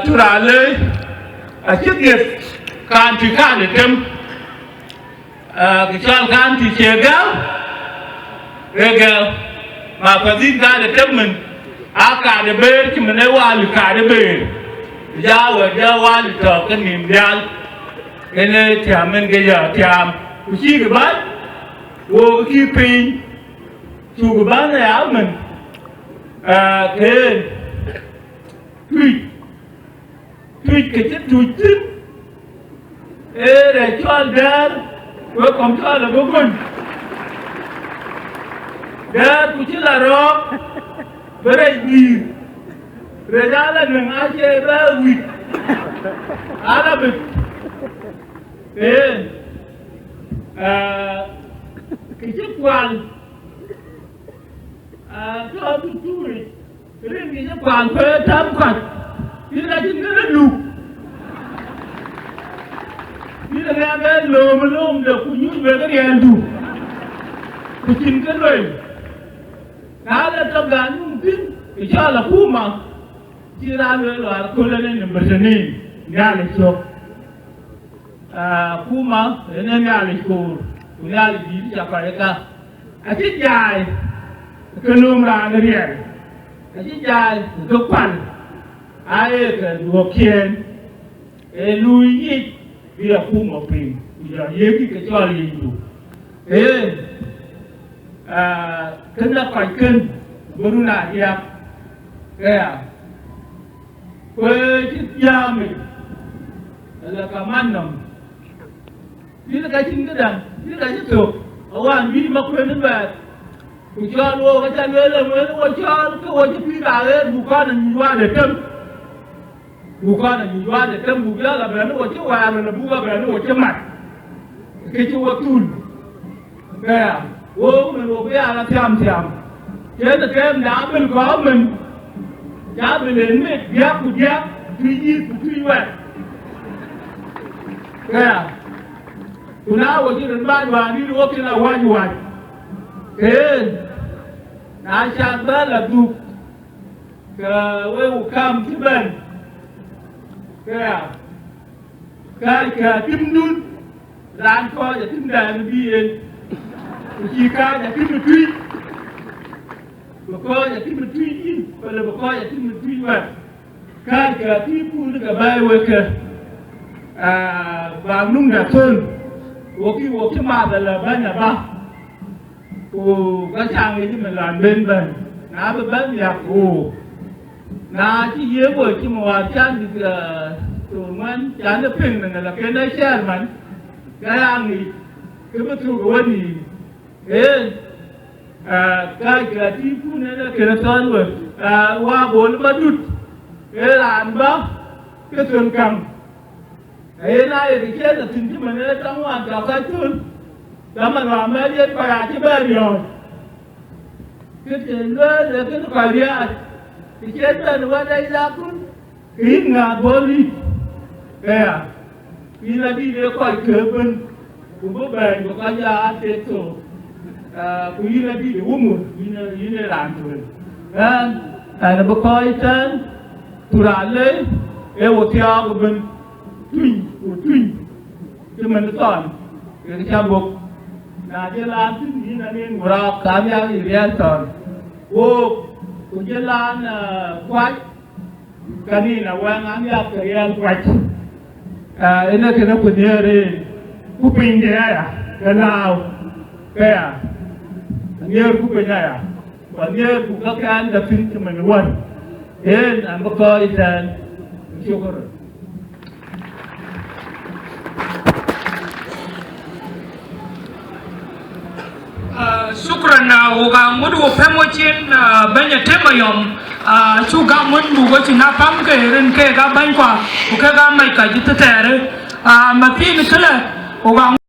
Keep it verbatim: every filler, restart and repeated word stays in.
Turalei acï dhiëth county kaarde tem. Kë cɔl county cie gäu, ee gäu. Ma padhin kaarde tem mën, aa kaarde bëër cï mën ee wali kaarde bëër. Ku ja wɛ̈t ja wali tɔ̈ ke nïïm dhial. Ënë tiam en ke ya tiam. Ku cïkï bäny, wok kï piny, cuk bäny aya mën. Keen tuc, tuc ke cï tuc thïn, ee rɛc cɔl dɛ̈ɛ̈r, wek kɔm cɔl abï gony. Dɛ̈ɛ̈r ku cï la rɔ̈ɔ̈k, bï rɛc guiir, rɛc ala nueŋ acie bɛ wïc, ala bï. Ee, kë cï kual, aa, tɔ̈ tutuuric, rin kë cï kual kueer täm kɔc, yïn acïn kë rɔt luk. Yïn aŋɛk ë lööm ë löömde ku nyuc wek ë riɛldu, ku cïn kë lueel. Na le tɔ ganun thïn, ë cɔl akuma, cï raan lueel wäär köl en ë number thirteen, Nhialic cök. Aa, akuma en ë Nhialic koor, ku Nhialic dït ca kɔc ë ka. Acï jai ke lööm raan riɛl, acï jai ke kual, aa ye ke duɔ̈kiɛ̈n, ee luui yic bï akuma piny, ku jɔ yiëkï ke cɔl yicdu. Ee, aa, kënë kɔc kën bï run aa diäk, ke ya. Ku ë cï jäämic, ëlë ka man nɔm. Bï ka cïn këdäŋ, bï ka cï thök, awään bï ma kuën ë bɛ̈ɛ̈r. Ku cɔl wook aca lueel ë wël wo cɔl, ke wo cï pïïr aɣeer, buk kɔn anyuc waat ë tem. Buk kɔn anyuc waat ë tem, buk ya la bɛ̈n wo cï waar, wala buk a bɛ̈n wo cï mat. Kë cï wo thul. Këya, wok mën wo bï ya la thiam thiam. Cïn ë kem da bil kɔ̈u mën, ca bil en mit diäk ku diäk, tuc yith ku tuc wɛt. Këya, ku na wo cï rin bac wään dït wo cï la wac wac. Keen, na cath bä la dhuk, ke wek kam cï bɛ̈n. Këya, kääc ke atimdun, raan kɔc atimdan bï yen, ku cï kääc atim ë tuic, bï kɔc atim ë tuic yïn, wala bï kɔc atim ë tuic wɛ̈t, kääc ke atimkun ke bɛ̈ɛ̈i wek ke, aa, bäk nuŋda thöl, wok cï, wok cï math ala bɛ̈ny aba. Ku ka caŋ yic mën lan ben bɛ̈n, na bï bɛ̈n yak ku, na cï yiëk woi cï mɔ̈ɔ̈r can dït, aa, thok ŋuan, can ë piŋ në ŋɛl akën ë chairman, ka ya ŋic, kë bï thuk ë wenïïm. Een, aa, kääc ke atimkun en ee kën ë thɔ̈n wek, aa, wa bol madut, ee raan bä ke thöl käŋ. Ayen aa ye kë ciɛth athïn cï mën ee tɔŋ wään cɔk ka cöl, dhaman wään mɛ̈l yen kɔc aa cï bɛ riɔ̈ɔ̈c. Kë cï lueel ee kënë kɔc riääc, kë ciɛth bɛ̈n wɛ̈t ë yakun, kë yïn ŋääth bɔ̈ lïc. Këya, yïn adït ee kɔc kë ëbën, ku bï bɛ̈ny bï kɔc aa tek thok, aa, ku yïn adït ë wumur, yïn ee, yïn ee raan tueŋ. Ɣɛn, ɣɛn abï kɔc tɛ̈ɛ̈n, ku raan lei, ee wo thiɔ̈ɔ̈k ëbën. Tuny, ku tuny, cï mën thɔn, kek cä guöp. Na jël an thïn yïn anin ku raak, ka nhial yï riɛl thɔn. Wook, ku jël an, aa, kuac, ka nin awɛŋ an nhial ke riɛl kuac. Aa, ënë kënë ku nhiëër en, ku piny de aya, ke lääu, ke ya, nhiëër ku piny aya. Ku anhiëër ku kakɛn dapïn cï mën wär, en an bï kɔc tɛ̈ɛ̈n. Shukran. Ah, shukran, ah, wok aŋot wo pɛ̈m wo cin, ah, bɛ̈ny Atem Ayɔm, ah, cuk gam wën buk wo cin a pam ke rin kek a bäny kua, ku kek a mac ka jï thëthɛɛrë. Ah, mathin këlë, wok aŋot